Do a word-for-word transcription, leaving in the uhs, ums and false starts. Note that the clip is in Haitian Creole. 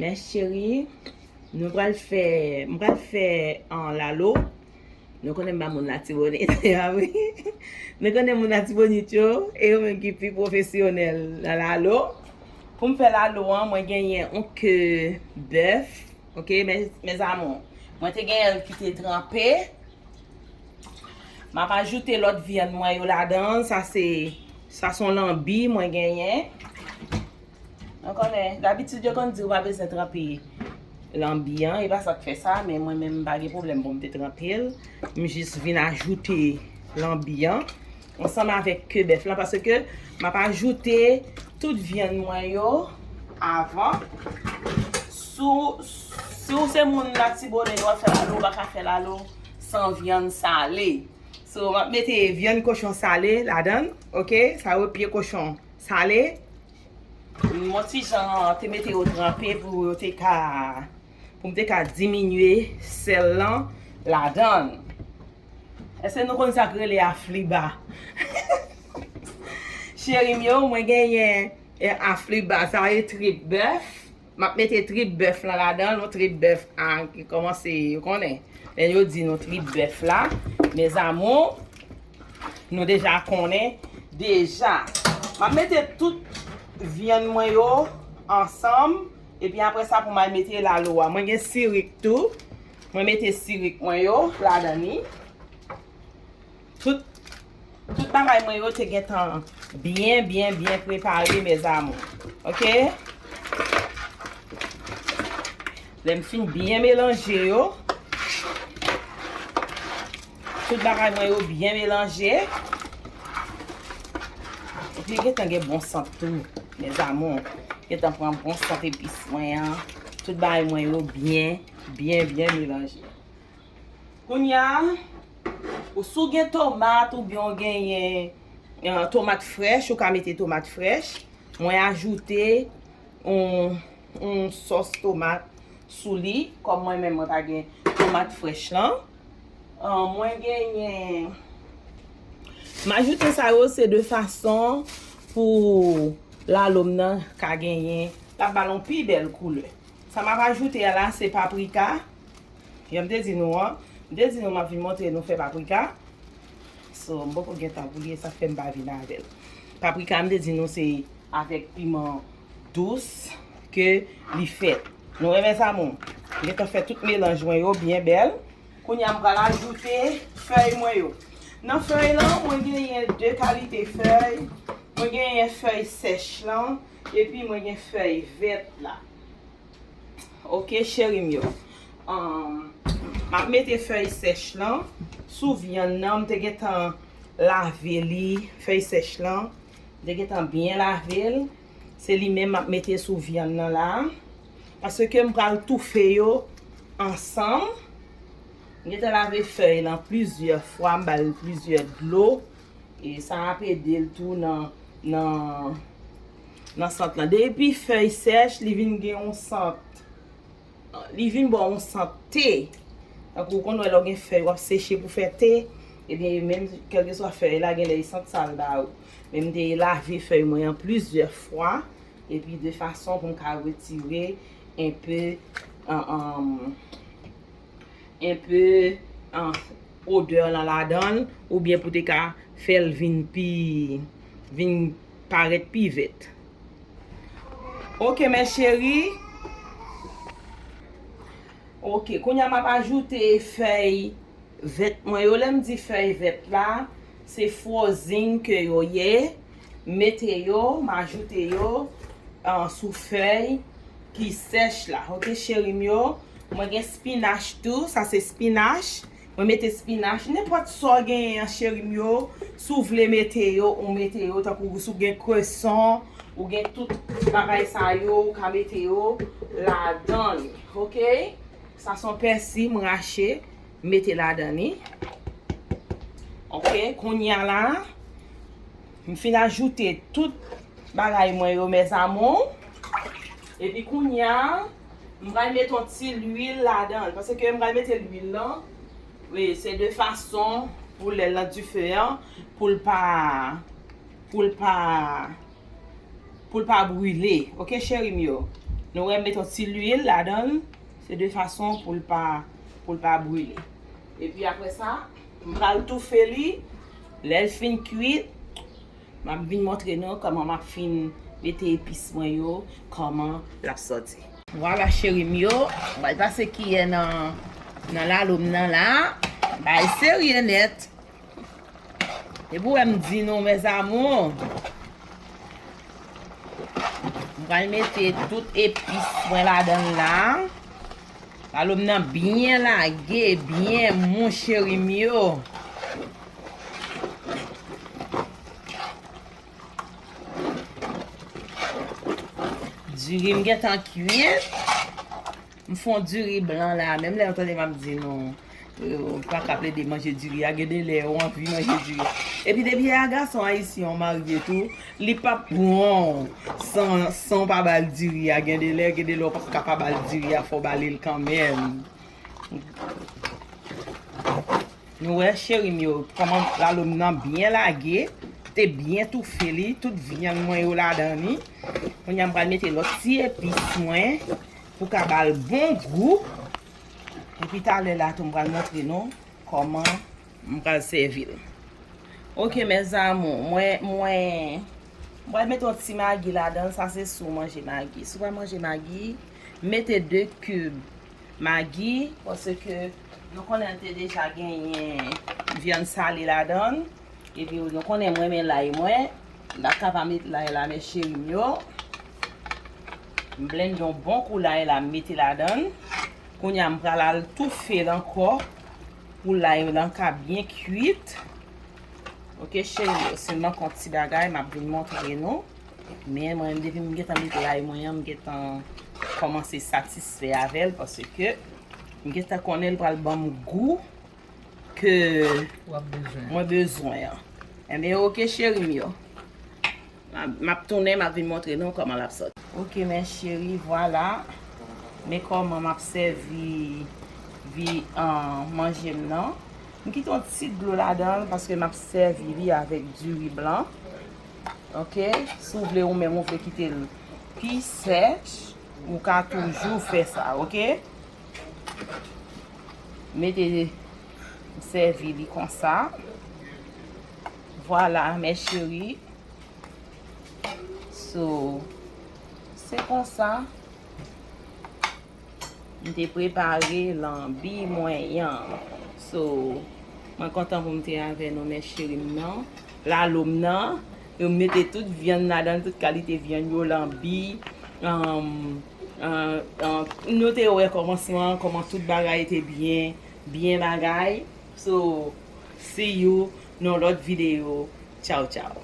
Mes chéries, nou pral fè, m pral fè an lalo. Nou konnen m pa moun Latibonit, a wi. Nou konnen moun Latibonit yo, e yo menm ki pi pwofesyonèl nan lalo. Pou m fè lalo an, mwen genyen yon ke bèf, ok, mes, mes amours. Mwen te genyen l ki te tranpe. M ap ajoute lòt vyann mwen yo ladan. Sa se, sa se yon lanbi mwen genyen. Ou konnen, dabitid yo konn di ou pa bezwen tranpe lanbi an, e pa sa k fè sa, men mwen menm m pa gen pwoblèm pou m te tranpe l. M jis vin ajoute lanbi an ansanm avèk ke bèf lan, paske m ap ajoute tout vyann mwen yo avan. Si w, si w se moun Latibonit, w ap fè lalo, ou pa ka fè lalo san vyann sale. So, m ap mete vyann kochon sale ladan l, ok? Sa yo pye kochon sale. M on ti jan te mete yo tranpe pou yo te ka, pou m te ka diminye sèl lan ladan l. Èske nou konn sa k rele afliba? Cheri m yo, mwen genyen, eh, afliba, sa e trip bèf. M ap mete trip bèf lan ladan l, yon trip bèf a ki kòmanse, ou konnen. Lè yo di nou trip bèf la, mes amours, nou deja konnen deja. M ap mete tout vyann mwen yo ansanm, epi apre sa pou m al mete lalo a. Mwen gen sirik tou. Mwen mete sirik mwen yo ladan li. Tout, tout bagay mwen yo te gentan byen, byen, byen prepare, mes amours. Ok? Lè m fin byen melanje yo, tout bagay mwen yo byen melanje. Epi gentan gen bon sant tou, mes amours. Gentan pran bon sant epis mwen an. Tout bagay mwen yo byen, byen, byen melanje. Kounye a, ou si w gen tomat oubyen w genyen, eh, tomat frèch, ou ka mete tomat frèch. Mwen ajoute yon, yon sòs tomat sou li, kòm mwen menm mwen pa gen tomat frèch lan. Ah, mwen genyen, m ajoute sa yo, se de fason pou lalo m nan ka genyen, l ap ba l yon pi bèl koulè. Sa m ap ajoute a la, se paprika. Jan m te di nou an, m te di nou m ap vin montre nou fè paprika. So, m poko gen tan pou li, sa fè m pa vin avè l. Paprika, m te di nou se avèk piman dous ke li fèt. Nou renmen sa, moun? M gentan fè tout melanj mwen yo byen bèl. Kounye a, m pral ajoute fèy mwen yo. Nan fèy lan, mwen genyen de kalite fèy. Mwen genyen fèy sèch lan, epi mwen gen fèy vèt la. Ok, cheri m yo. Ahn, m ap mete fèy sèch lan sou vyann nan. M te gentan lave li, fèy sèch lan. M te gentan byen lave l. Se li menm m ap mete sou vyann nan la. Paske m pral toufe yo ansanm. M gentan lave fèy lan plizyè fwa, m ba l plizyè dlo. E sa ap ede l tou nan, nan, nan sant lan. Depi fèy sèch, li vin gen yon sant. Li vin ba w yon sant te. Tankou ou konn wè lè w gen fèy, w ap seche pou fè te. Ebyen, menm kèlkeswa fèy la, gen lè li sant sa l ba ou. Men m te lave fèy mwen an plizyè fwa. Epi de fason pou m ka retire enpe, an, an, enpe, an, odè lan ladan l, oubyen pou te ka fè l vin pi, vin parèt pi vèt. Ok, mes chéries. Ok, kounye a m ap ajoute fèy vèt mwen yo. Lè m di fèy vèt la, se frozen ke yo ye. M mete yo, m ajoute yo, ah, sou fèy ki sèch la. Ok, cheri m yo. Mwen gen spinach tou. Sa se spinach. Mwen mete spinach. Nenpòt sa w genyen an, cheri m yo. Si w vle mete yo, ou mete yo. Tankou si w gen kreson, ou gen tout bagay sa yo, ou ka mete yo ladan li. Ok? Sa se yon pèsi m rache, m mete ladan li. Ok, kounye a la, m fin ajoute tout bagay mwen yo, mes amours. Epi kounye a, m pral mete yon ti lwil ladan l, paske m pral mete lwil lan. Wi, se de fason pou lè l nan dife an, pou l pa, pou l pa, pou l pa brile. Ok, cheri m yo. Nou wè, m met yon ti lwil ladan l, se de fason pou l pa, pou l pa brile. Epi apre sa, m pral toufe li. Lè l fin kwit, m ap vin montre nou kòman m ap fin mete epis mwen yo, kòman l ap sòti. Vwala, cheri m yo, m pral pase kiyè nan, nan lalo m nan la. Bagay serye nèt. Epi w wè m di nou, mes amours, m pral mete tout epis mwen ladan l la. Lalo m nan byen lage, byen mou, cheri m yo. Diri m gentan kwit. M fè yon diri blan la, menm lè nou tande m ap di nou, euh, ou pa ka plede manje diri a, gen de lè ou anvi manje diri a. Epi depi a gason ayisyen ou marye tou, li p ap pran w san, san w pa ba l diri a. Gen de lè, gen de lè ou p ap ka pa ba l diri a, fò w ba li l kanmenm. Nou wè, cheri m yo, kòman lalo m nan byen lage, te byen toufe li, tout vyann mwen yo ladan li. Kounye a m pral mete lòt ti epis mwen pou ka ba l bon gou. Epi talè la tou m pral montre nou kòman m pral sèvi l. Ok, mes amours, mwen, mwen, m pral mete yon ti magi ladan l, sa se si w manje magi. Si w pa manje magi, mete de kib magi, paske nou konnen l te deja genyen vyann sale ladan l. Epi nou konnen m renmen lay mwen. M pa ka pa met lay la, mes cheri m yo. M blende yon bon kou lay la, m mete ladan l. Kounye a, m pral al toufe l ankò pou lay lan ka byen kwit. Ok, cheri m yo, se manke yon ti bagay, m ap vin montre nou. Men mwen, depi m gentan met lay mwen an, m gentan kòmanse satisfè avè l, paske m gentan konnen l pral ban m gou ke mwen bezwen an. Enben, ok, cheri m yo. M ap, m ap tounen, m ap vin montre nou kòman l ap sòti. Ok, mes chéries, vwala. Men kòman m ap sèvi vi, an, manje m nan. M kite yon ti dlo ladan l paske m ap sèvi li avèk diri blan. Ok? Si w vle, ou menm ou vle kite l pi sèch, ou ka toujou fè sa, ok? Mete, sèvi li konsa. Vwala, mes chéries. So, se konsa. M te prepare lanbi mwen an. So, mwen kontan pou m te avè nou, mes chéries m nan. Lalo m nan, yo mete tout vyann ladan l, tout kalite vyann yo, lanbi, um, uh, uh, nou te wè kòmansman, kòman tout bagay te byen, byen bagay. So, see you nan lòt videyo. Tchaw, tchaw.